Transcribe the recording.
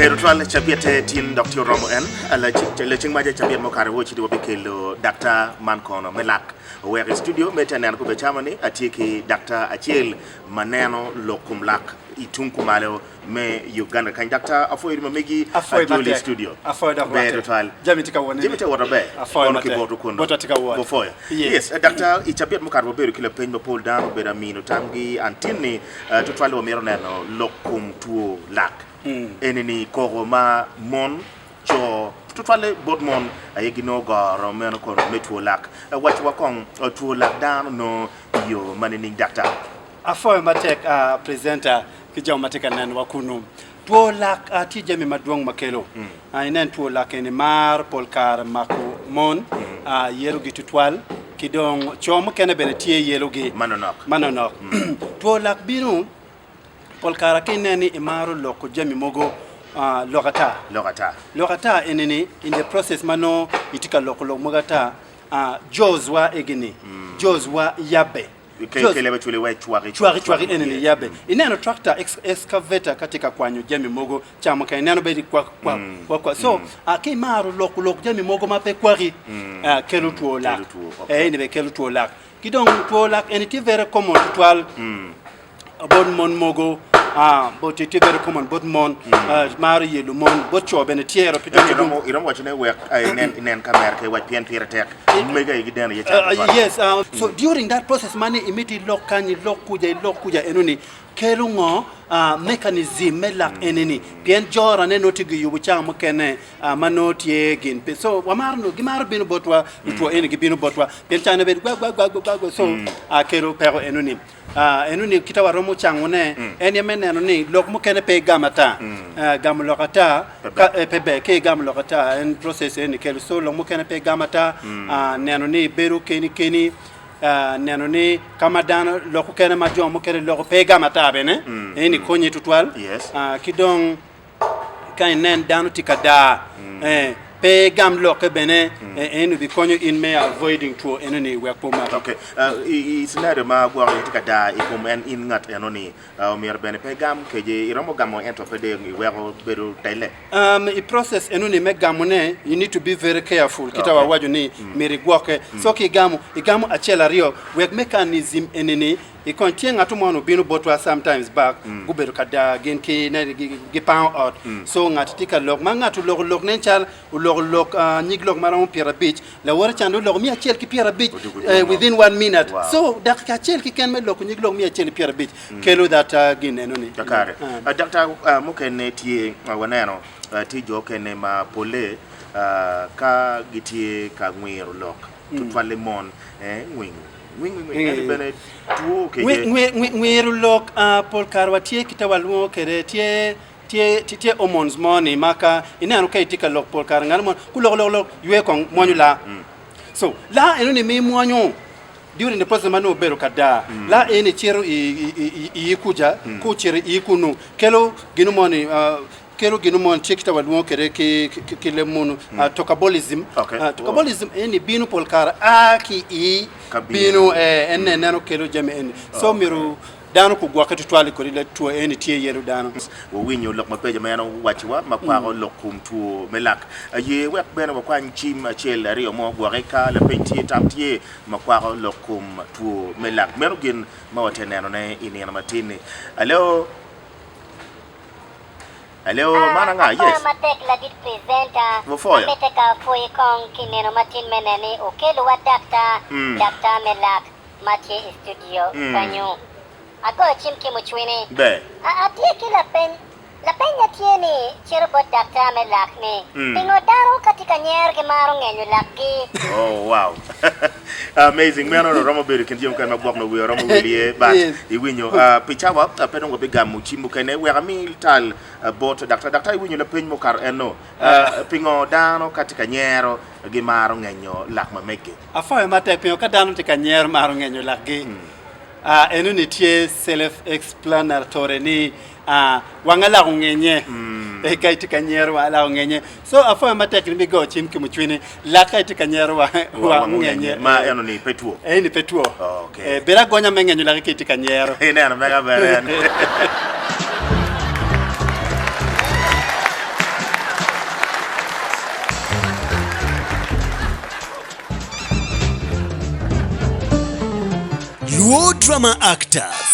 Ber tutwal cabite tin dok tye oromo en laceng maca cabit mukato wo ci wabikelo daktar man kono me lak oweko i studio me te neno kube cama ni atye ki daktar acel ma neno lok kom lak i tung kumalo me Uganda kany. Daktar apwoyo ma megi Apwoyo ajoli i matek. studio. Apwoyo dok Ber rwatte. tutwal. Jami tye ka wot Jami nining? tye ka wot maber. Apwoyo Kono ki matek. botwu kunu. Botwa tye ka wot. Wapwoyo. Yes. Yes, daktar i cabit mukato wabedo ki lapeny mapol dano obedo amino tamgi an tinni eh, tutwal wamito neno lok kom two lak. Eni ni koko ma mon co tutwalle bot mon aye ginongo goro meno kono me two lak. Eh, Wacciwa kong eh, two lak dano nongo i yo ma nining daktar? Apwoyo matek presenter ki jo ma tye ka nenowa kunu. Two lak tye jami madwong ma kelo. Inen two lak eni mar pol kare mako mon, yelogi tutwal ki dong co mukene bene tye yelogi manonok. Two lak bino pol kare ka inen ni imaro loko jami mogo lok ata. Lok ata eni ni in the process ma nongo itye ka loko lok mogo ata, jaws wa egi-ni, jaws wa yabbe. Cwaki cwaki eni ni yabbe. Ineno tractor excavator ka tye ka kwanyo jami mogo ca mukene ineno bedo kwak kwak kwak kwak. So ka imaro loko lok jami mogo ma pe kwaki kelo two lak. Eni bene kelo two lak. Ki dong two lak eni tye very common tutwal bot mon mogo bot tye very common bot mon maro yelo mon bot co bene tye ento pe Iromo iromo waco ne wek inen inen kamera ka iwac pien pire tek mege aye gideno iye can tutwal. Yes so during that process ma ni imito ilok kany ilok kuca ilok kuca eno ni kelo ngo mechanism me lak eni ni pien jorane nongo tye giyubo cawa mukene ma nongo tye gin pe so wamaro nongo gimaro bino botwa lutwo eni gibino botwa pien cane bedo gwa gwa gwa gwa gwa so kelo peko eno ni. Enoni kita waromo cangone en aye me neno ni lok mukene pe igamo ata. Gamo lok ata pe ber. Ka igamo lok ata en process eni kelo so lok mukene pe igamo ata. Neno ni ibedo keni keni, neno ni ka ma dano lok mukene ma jo mukene loko pe igamo ata bene eni konyi tutwal. Ki dong Ka inen dano tye ka daa, pe igam lokke bene, en obikonyo in me avoiding two enoni wek pe omaki. Ok, i scenario ma gwok tye ka daa i kom en in ngat enoni, omyero bene pe igam keje iromo gamo ento pe dong iweko bedo telle? I process enoni me gamone, you need to be very careful, kita wawaco ni myero igwokke. So ka igamo, igamo acel aryo wek mechanism enini I kony tye ngat mo obino botwa sometimes back gubedo ka daa gin ki gipango ot so ngat tye ka lok ma ngat oloko lok nen cal oloko lok nyig lok maromo 50 lawote can dong oloko 150 within one minute so dakika acel keken me loko nyig lok 150 kelo that gin eno ni. Kakare. Daktar mukene tye waneno tye jo okene ma pole ka gitye ka ngwiro lok tutwalle mon ngwingo. Ngwiro lok pol kare watye kite walwongo kwede tye tye hormones mo ni ma ka ineno ka itye ka lok pol kare ngat mo kuloko lok lok ywe kong mwonyo laa so laa eno ni mi mwonyo during the process ma nongo obedo ka daa laa eni cito i iyi kuca ka ocito i iyi kunu kelo gino mo ni Kelo gino mo tye kita walwongo kwede ki, ki, ki leb munu, uh, tokabolism. Okay. Uh, tokabolism eni bino pol kare a ki i Ka bino. bino eh, en mm. neno kelo jami eni. So Okay. myero dano kugwokke tutwal i kodi le two eni tye yelo dano. Wawinyo lok mabeco ma en owacciwa ma kwako lok kom two me lak. Aye wek bene wakwany cim acel aryo mo gwoki ka lapeny tye tam tye ma kwako lok kom two me lak. Meno gin ma watye nenone i nino matin-ni. Alo. Hello, man anga? Apwoyo Yes. matek ladit presenter. Wapwoyo. Amite ka apwoyi kong ki nino matin me neni okelowa daktar, daktar me lak ma tye i studio kenyu. Agoyo cim ki mucwini. Ber. A atye ki lapeny. Lapenya tye ni cito bot daktar me lak ni, pingo dano ka tye ka nyero gimaro ngenyo lakgi? Oh wow. Amazing. Meno romo bedo i kin jami mukene ma gwok nongo wiya romo wil iye but Yes. iwinyo. Ah, pi cawa ah, pe dong wabigamo cim mukene. Wek ami tal ah, bot daktar. Daktar iwinyo lapeny mukato eno. Ah, pingo dano ka tye ka nyero gimaro ngenyo lak ma megi? Apwoyo matek pingo ka dano tye ka nyero maro ngenyo lakgi. Ah, enoni tye self explanatory ni Ah, wanga lak ongenye. Eh, ka itye ka nyero wanga lak ongenye. So apwoyo matek ni migo cim ki mucwini lak ka itye ka nyero wa Wa- wang wang ongenye. ongenye. Ma eno ni pe two. Eh, ni pe two. Okay. Eh, bed agonya me ngenyo laki ka itye ka nyero. Ineno mega ber en. Luo Drama Actors.